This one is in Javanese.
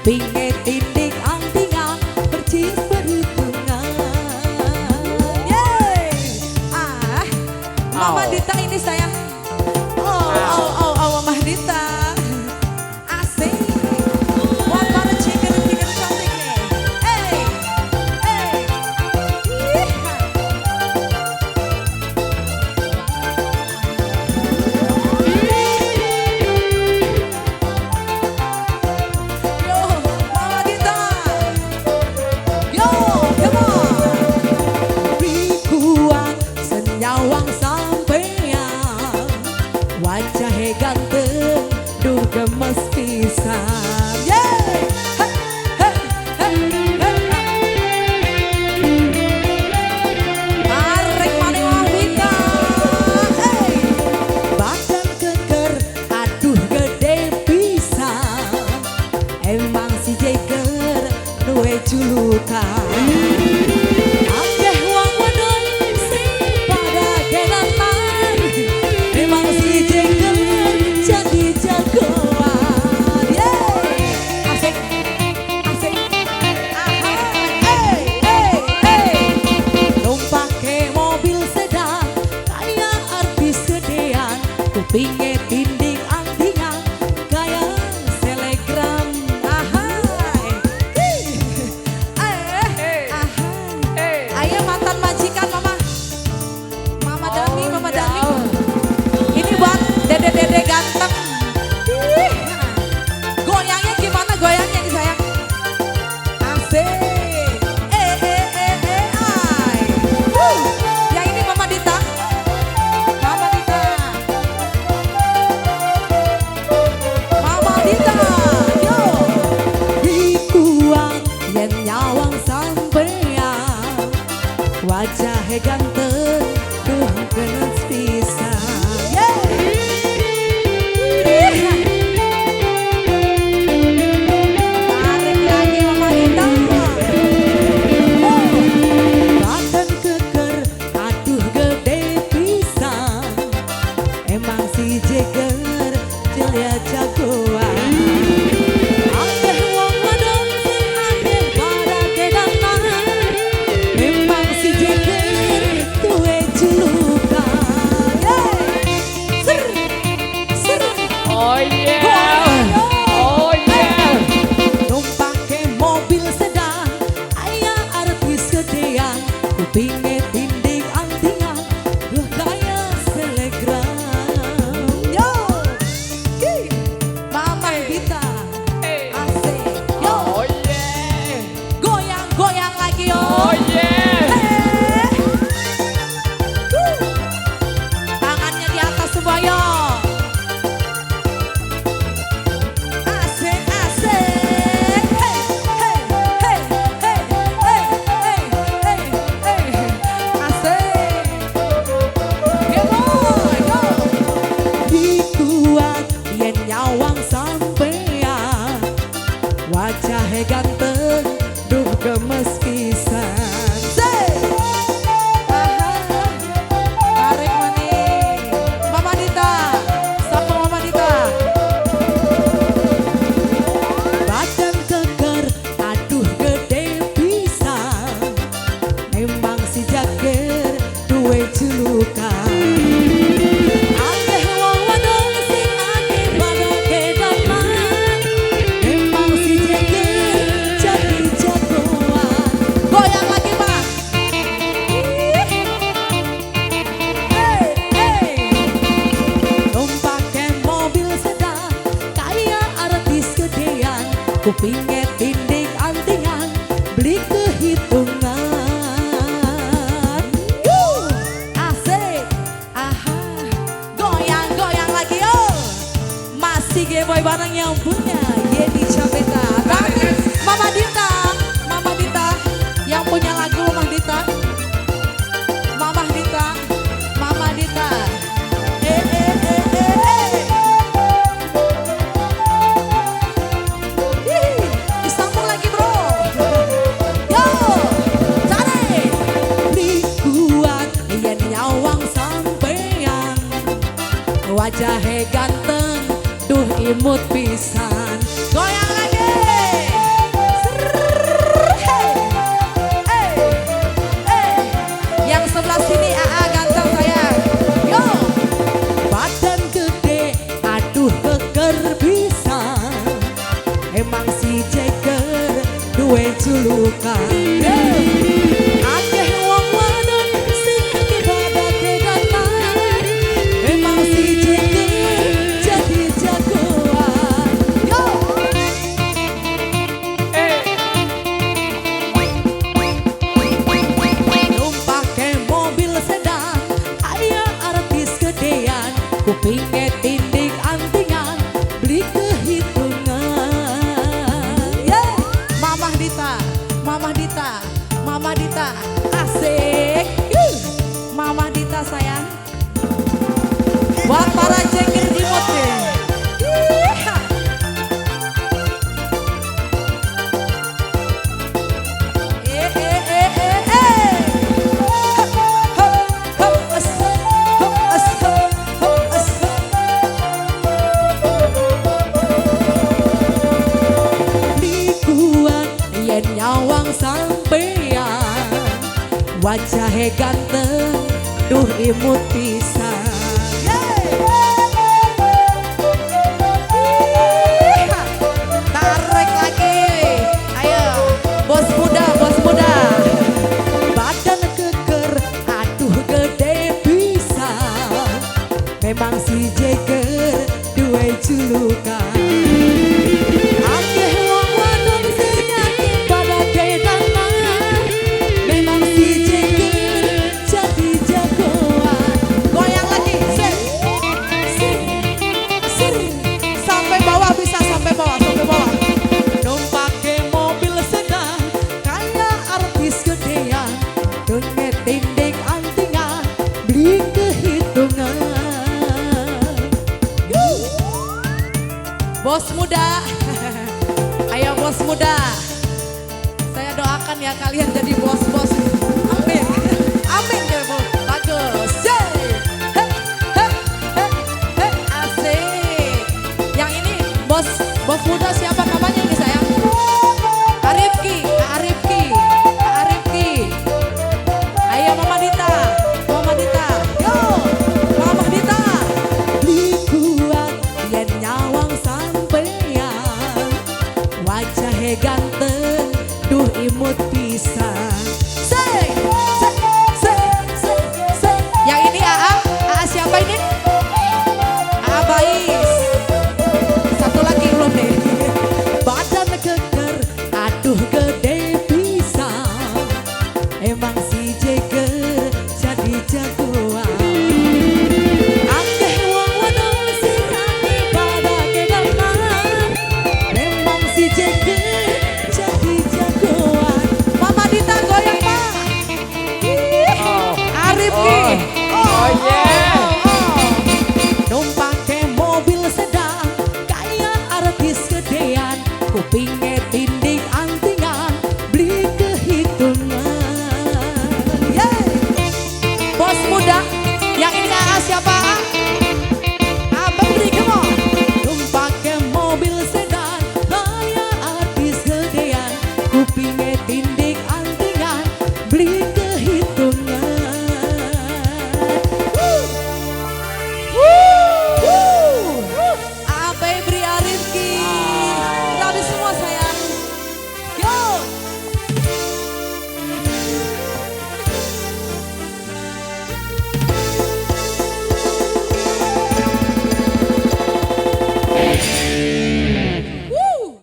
Kupinge tindik antingan, percis perhitungan. Yeay. Ah, Mama Au. Dita ini sayang. Oh, oh, oh, oh, Mama Dita. Asik. Buat para ciker-ciker cantik nih. Hey, hey. Ih. Yo, Mama Dita. Yo, come on. Pikuang senyawang sampean, wajahe ganteng, duh gemes pisan. Yeay. Hey, hey, hey, hey. Tarik maning Mama Dita. Hey. Badan keker, aduh gede pisan. Emang si Jeger duwe julukan. Akeh wong wadon sing pada kenalan. Emang si Jeger jadi jagoan. Yeay. Asik, asik. Aha. Hey, hey, hey. Numpake mobil sedan kayak artis gedean, kupinge tindik antingan kayak selegram. Ahai. Ih. Eh, ahai. Hey. Ayo mantan majikan Mama. Mama Dani, Oh, Mama ya. Dani. Ini buat dede-dede ganteng. Ih. Goyangnya gimana goyangnya nih sayang? Asik. Eh, eh, eh, eh, ay. Wuh. Yang ini Mama Dita. Mama Dita. Mama Dita. Yo. Dikuang yen nyawang sampean, wajahe ganteng, duh genes pisan. Yeay. Tarik lagi Mama Dita. Oh. Badan keker, aduh gede pisan. Emang si Jeger celia jagoan. Akeh wong wadon sing akeh pada kedanan. Memang si Jeger duwe julukan. Yeay. Ser, ser. Oh yeah. Oh yeah. Numpake mobil sedan, aya artis gedean, kupinge tindik antingan, duh kaya selegram. Yo, Ki. Mama Dita, Hey. asik. Yo, Oh yeah. goyang-goyang lagi yo. Oh yeah. Eh. Wuh. Tangannya di atas semua yo. Asik, asik. Hey, hey, hey, hey, hey, hey, hey, hey. Asik. Come on, go. Dikuat yen nyawang sampean, wajahe ganteng, duh gemes pisan. Say. Aha. Tarik maning. Mama Dita. Sapa Mama Dita? Badan keker, aduh gede pisan. Memang si Jager duwe julukan. Akeh wong wadon sing akeh pada kedanan. Memang si Jeger jadi jagoan. Goyang lagi, Pak. Ih. Hey, hey. Numpake mobil sedan kayak artis gedean, kupinge tindik antingan, beli kehitungan. Wuh, asik. Aha. Goyang-goyang lagi yo. Masih Geboy bareng yang punya Yeni Chabeta. Tapi Mama Dita, Mama Dita yang punya lagu Mama Dita. Mama Dita, Mama Dita. Eh, eh, eh, eh, eh. Ih, disambung lagi bro. Yo, cari. Dikuat yen nyawang sampean, wajahe ganteng, duh imut pisan. Goyang lagi. beli kehitungan. Yeah. Mamah Dita, Mamah Dita, Mamah Dita, asik. Mamah Dita sayang. Buat para jengger imut deh. Yen nyawang sampeyan wajahe ganteng duh imut pisan. Tarik lagi, ayo bos muda, bos muda. Badan keker, aduh gede pisan. Memang si Jeger duwe julukan. Akeh wong wadon sing yakin pada kedanan. Memang si Jeger jadi jagoan. Goyang lagi, sip, sip, sip. Sampai bawah bisa, sampai bawah, sampai bawah. Numpake mobil sedan kayak artis gedean. Donge tindik antingan beli kehitungan. Bos muda, ayo bos muda. Saya doakan ya kalian jadi bos-bos. Amin, amin ya bu. Bagus. Yeay. He, he, he, he. Asik. Yang ini bos, bos muda siapa namanya ini sayang? Arifki, Arifki, Arifki. Ayo Mama Dita, Mama Dita, yo, Mama Dita. Beli kuat yen nyawang sampeyan wajahe ganteng.